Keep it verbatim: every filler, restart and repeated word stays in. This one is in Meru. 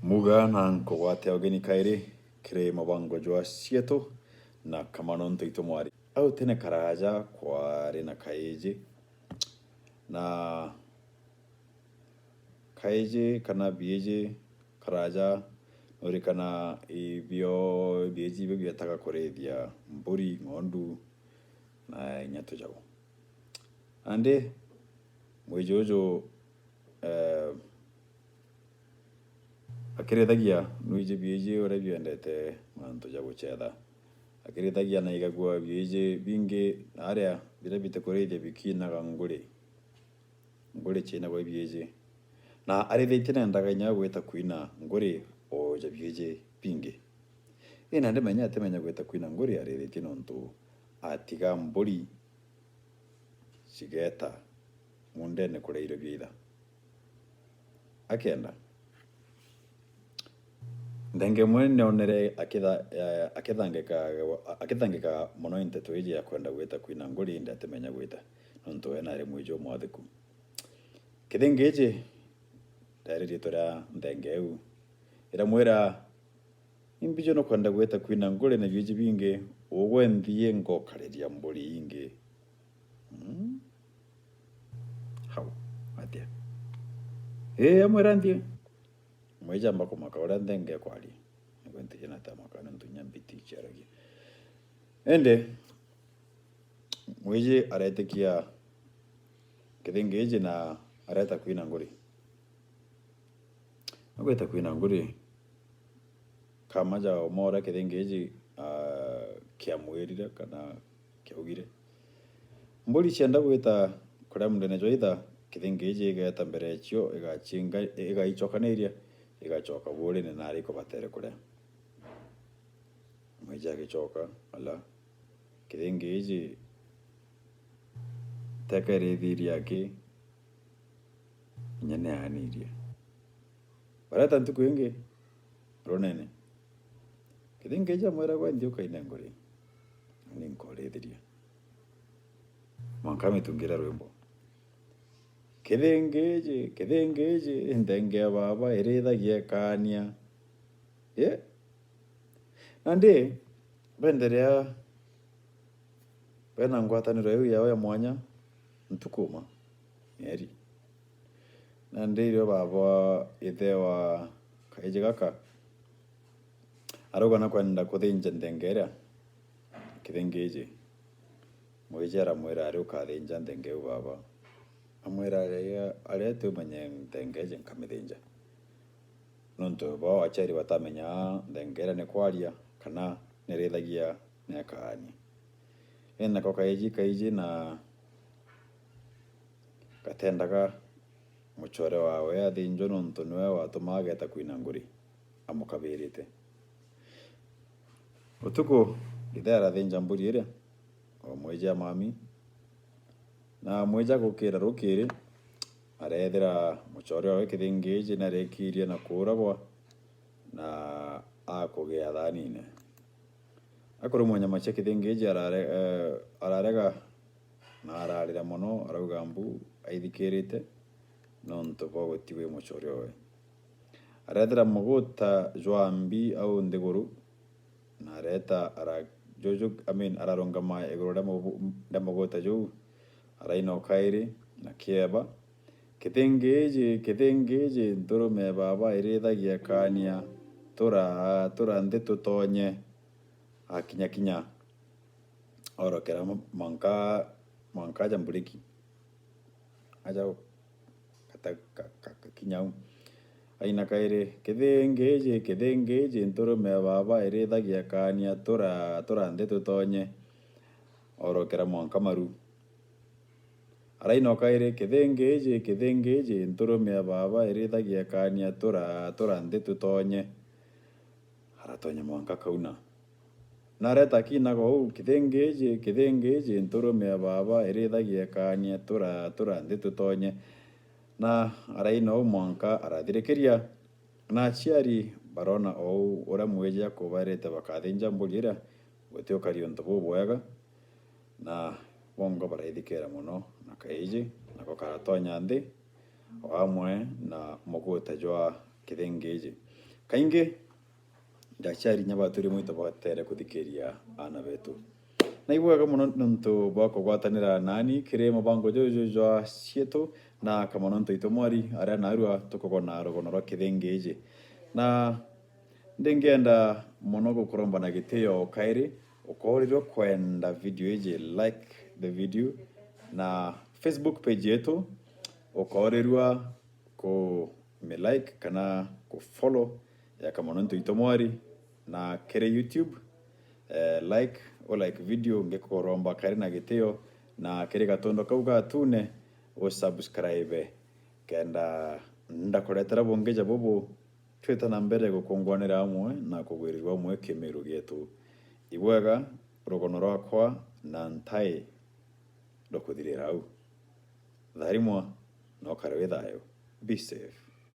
Muga na nkugwatia ugeni kairi kiri mubango jwa Cietu na Kamano Ntoito Mwari. Au tene karaja kwari na kaiji, na kaiji kana biiji karaja nurikana ibio biiji ibio bietaga kurithia mburi, ng'ondu na inya tujagu. Nandi mwiji uju, eh, akirithagia nwiji biiji uria biendete mantu ja gucetha. Akirithagia na igagua biiji bingi na aria biria bitikurithia bikinaga nguri. Nguri ciinagwa ibiiji. Na arithitie nendaga inya gwita kwina nguri o ja biiji bingi. Ii nandi menya atimenya gwita kwina nguri arithitie nontu atiga mburi cigeeta mundene kuria irio bia itha. Akenda. Nthenge imwe nionere akitha-, eh, akithangika, akithangika mono i nteto iji ya kwenda gwita kwina nguri, indi atimenya gwita, nontu we nari mwiji umwathiku. Kithingi iji, ndaari riitwa ria nthenge iu, iramwira, "Imbiji nukwenda gwita kwina nguri na biiji bingi, ugwe nthii ngokariria mburi ingi." Mm? Hau, atia? Ii, amwira nthii. Mwiji amba kumaka uria nthenge ikwaria. Nigwe ntiji na tamaka nontu inya mbiti iciaragia. Indi, mwiji aretikia kithingi iji na areta kwina nguri. Agwita kwina nguri, kama ja umwe uria kithingi iji, ah, kiamwirire kana kiaugire. Mburi cienda gwita kuria mundene jwa itha, kithingi iji igeeta mbere cio, igachinga, igaicokaniria, igacoka buurine na aria ikubatere kuria. Mwiji agicoka, ala, kithingi iji teka irithirie aki, inya ni aanirie. Bareta ntuku ingi runene. Kithingi iji amwira, "Gwe nthi ukaine nguri, ni nkorithiria." Mwanka amitungire rwimbo. Kithingi iji, kithingi iji, nthenge ya baba irithagia ikaania. Ye? Nandi, benderea bena ngwataniro iu yao ya mwanya, ntuku uma, mieri. Nandi irio baba ithe wa kaiji gaka arauga nakwenda kuthinja nthenge iria kithingi iji. Mwiji aramwira, "Ari ukathinja nthenge iu baba." Amwira, "Aria, aria tumenye nthenge iji nkamithinja." Nontu bo aciari batamenya nthenge iria ni kwaria kana nirithagia ni akaania. Indi nako kaiji, kaiji na gatendaga mucore wawe athinjwe nontu niwe watumaga ageta kwina nguri amukabirite. Utuku, ithe arathinja mburi iria, o mwiji amami, na mwiji agukira rukiri, arethira mucore wawe kithingi iji narekirie na kuuragwa na akugia thanine. Akurumwa nyama cia kithingi iji arare-, eh, ararega na ararira mono, arauga mbu aithikirite nontu bwa gutigwa i mucore owe. Arethira muguta jwa mbi au nthiguru, na areta ara-, juju, I mean, ararungama iguru ria mubu-, ria muguta juu, araina o kairi na kieba. Kithingi iji, kithingi iji, nturume ya baba irithagia kaania, tura, tura nthi tutonye. Akinya kinya, orokera mwanka, mwanka aja mburiki. Aja gata-, ka-, ka-, kakinya u. Aina kairi, kithingi iji, kithingi iji, nturume ya baba irithagia kaania, tura, tura nthi tutonye. Orokera mwanka maru. Araina o kairi, kithingi iji, kithingi iji, nturume ya baba irithagia kaania, tura, tura nthi tutonye. Aratonya mwanka kauna. Na areta akinaga uu, kithingi iji, kithingi iji, nturume ya baba irithagia kaania, tura, tura nthi tutonye. Na araina uu mwanka arathirikiria. Na aciari barona o uu uria mwiji akubairite bakathinja mburi iria, gutiukari untu bubwega, na bongwa baraithikira mono na kaiji, nako karatonya nthi, o amwe na muguta jwa kithingi iji. Kaingi, ndaciari inya baturi mwito batere kuthikiria aana betu. Na ibwega mono nontu bwa kugwatanira nani kiri mubango juju jwa cietu na Kamononto Itwe Mwari, aria narua tukugona rugono rwa kithingi iji. Na ndingienda mono gukuromba na gitio o kairi, ukoorirua kwenda video iji, like the video, na Facebook page yetu ukoorirua ku mi like kana ku follow ya Kamononto Itwe Mwari, na kiri YouTube, eh, like, u like video, ngikuromba kari na gitio, na kiri gatondo kau gatune, u subscribe, kenda ndakuretera bungi ja bubu, twita na mbere gukungwanira amwe na kugwirirua amwe kimiru gietu. Ibwega, rugono rwakwa na ntai rukuthirira au. Tharimwa, na ukare wi thayu. Be safe.